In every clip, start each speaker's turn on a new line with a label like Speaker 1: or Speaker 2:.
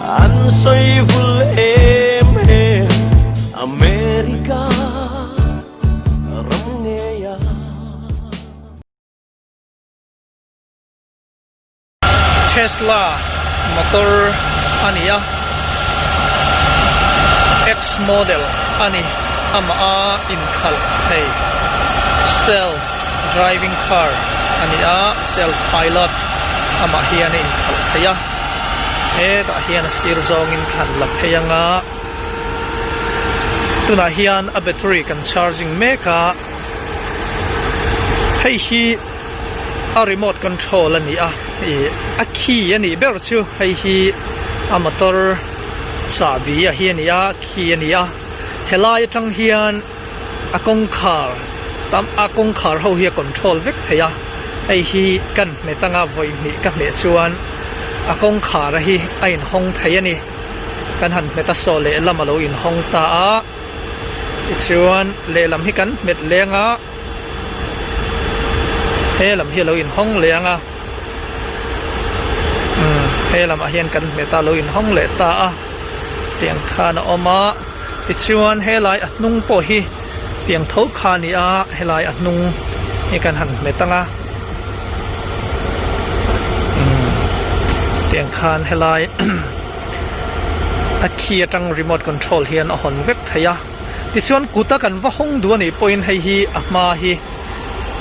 Speaker 1: An sawi vul em em America ram ngeia.
Speaker 2: Tesla motor a ni a, X model a ni, amah a inkhalh thei self driving car a ni a, self pilot amah hian a inkhalh thei a. Hetah hian a sir zawngin ka han la phei anga tunah hian a battery kan charging mek a hei hi a remote control a ni a ih a key a nih ber chu hei hi a motor chahbi a hi a ni a key a ni a helai atang hian a kawngkhar tam a kawngkhar ho hi a control vek thei a hei hi kan hmet anga vawi hnih ka hmeh chuan a kawngkhar a hi a inhawng thei a ni kan han hmet a saw lehlam a lo inhawng ta a tichuan lehlam hi kan hmet leng a he lam hi a lo inhawng leh ang a umm he lamah hian kan hmet a a lo inhawng leh ta a tiang khan a awm a. Tichuan helai a hnung pawh hi tiang tho kha a ni a, helai a hnung hi kan han hmet ang a, umm tiang khan helai a khi atang remote control hian a hawn vek thei a, tichuan kut a kan va hawng duh a nih pawhin hei hi a hma hi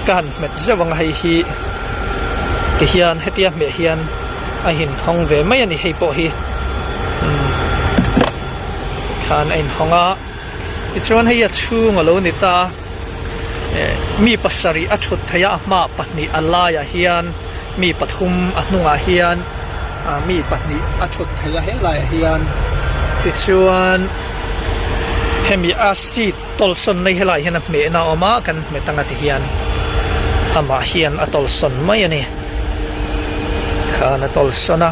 Speaker 2: ka han hmet zeuh ang a hei hi tihian hetia hmeh hian a inhawng ve mai a ni hei pawh hi umm. Khan a inhawng a, tichuan hei a chhung a lo ni ta a, eh mi pasarih a thut theih a, a hmaah pahnih a laiah hian mi pathum a hnungah hian ah mi pahnih a thut theih a helaiah hian tichuan hemi a seat tawlhsawn na hi helaiah hian a hmehna a awm a kan hmet anga ti hian amah hian a tawlhsawn mai a ni khan a tawlhsawn a.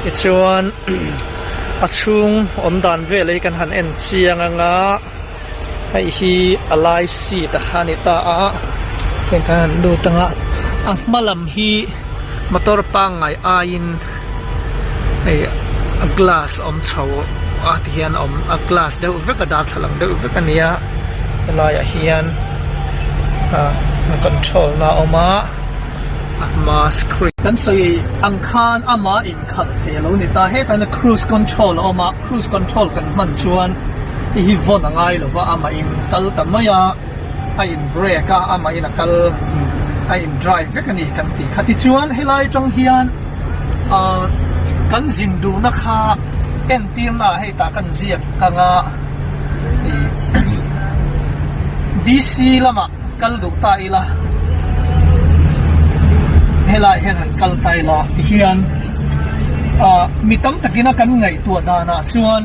Speaker 2: Tichuan a chhung awm dan vel hi kan han en chiang anga hei hi a lai seat a kha a ni ta a heng kan han lut anga a hma lam hi motor pangngai aiin hei a glass awm chho a ti hian a awm a glass deuh vek a darthlalang deuh vek a ni a helaiah hian ah control na a awm a. A hma screen. Kan sawi ang khan ama inkhalh thei a lo ni ta. Hetah hian cruise control a awm a, cruise control kan hman chuan hei hi vawn a ngai lo va, amah in kal ta mai a, a in brake a, amah in a kal a in drive vek a ni kan tih kha. Tichuan helai atang hian ah kan zin duhna kha entirna ah hei tah kan ziak ang a, ih DC lamah. Kal duh ta ila, helai hian han kal ta ila tihian ah mi tam takin a kan ngaihtuah danah chuan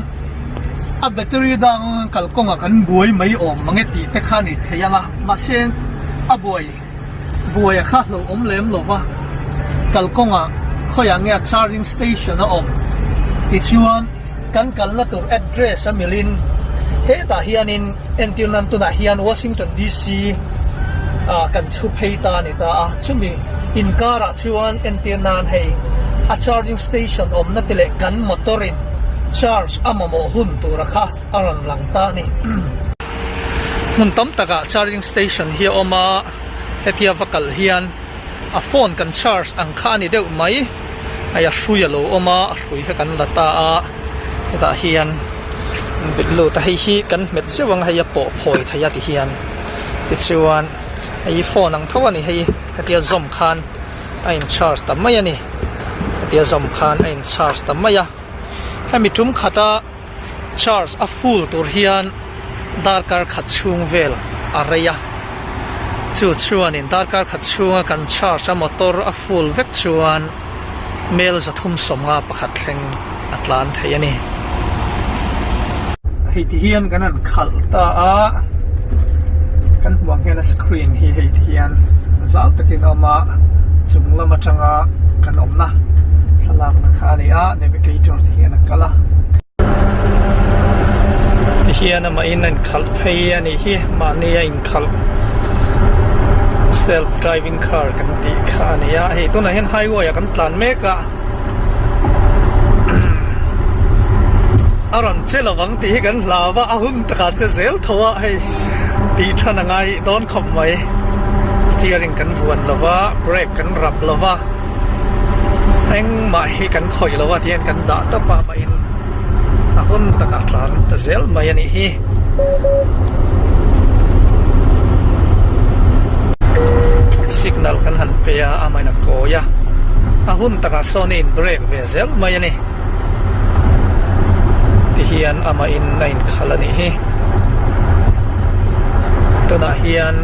Speaker 2: a battery dang kalkawngah kan buai mai awm mang e tih te kha a ni thei ang a, mahse a buai buai a kha hlauhawm lem lo va, kalkawngah khawiah nge a charging station a awm tichuan kan kalna tur address a milin hetah hianin entir nan tunah hian Washington DC ah kan chhu phei ta a ni ta a, chumi inkarah chuan entir nan hei a charging station awmna te leh kan motor in charge a mamawh hun tura kha a rawn lang ta a ni. Hmun tam takah charging station hi a awm a, hetia va kal hian a phone kan charge ang kha a ni deuh mai. Hei a hrui a lo awm a a hrui kha kan la ta a hetah hian bet lut a hei hi kan hmet zeuh ang a hei a pawh phawi thei a tihian tichuan hei hi phone ang tho a ni hei hetia zawm khan a in charge ta mai a ni hetia zawm khan a in charge ta mai a hemi tum khata charge a full tur hian darkar khat chhung vel a rei a chu chuanin darkar khat chhunga kan charge a motor a full vek chuan mel 350 pakhat thleng a tlan thei a ni. Hei ti hian kan han khalh ta a kan hmuh ang hian a screen hi hei ti hian zau takin a awm a chung lam atanga kan awmna thlalakna kha a ni a navigator ti hian a kal a. Ti hian amah in a inkhalh phei a nih hi mahni a inkhalh self driving car kan tih kha a ni a hei tunah hian highway ah kan tlan mek a. A rawn che lovang tih hi kan hlau a, a hun takah che zel tho a hei tih than a ngai dawn khawp mai. Steering kan vuan lo va, brake kan rap lo va, engmah hi kan khawih lo a tihian kan dah tawp a mahin a hun takah tlan ta zel mai a nih hi. Signal kan han pe a, amahin a kawi a, a hun takah sawn a in brake ve zel mai a ni. Tihian amahin a inkhalh a nih hi. Tunah hian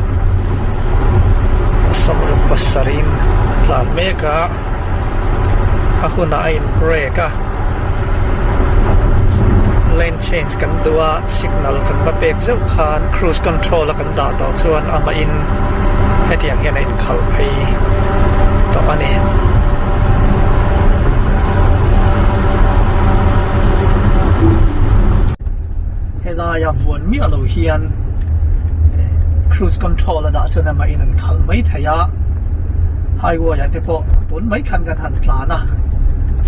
Speaker 2: sawmruk pasarih in a tlan mek a, a hunah a in brake a, lane change kan duh a, signal kan va pek zeuh khan cruise control a kan dah tawh chuan amahin hetiang hian a inkhalh phei tawh a ni. Helaia vuan miah lo hian cruise control a dah chuan amahin an khalh mai thei a, highway ah te pawh tun mai khan kan han tlan a,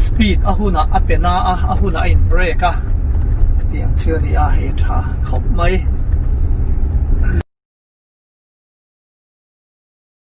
Speaker 2: speed a hunah a pe na a, a hunah a in brake a, chutiang chu a ni a, hei a tha khawp mai.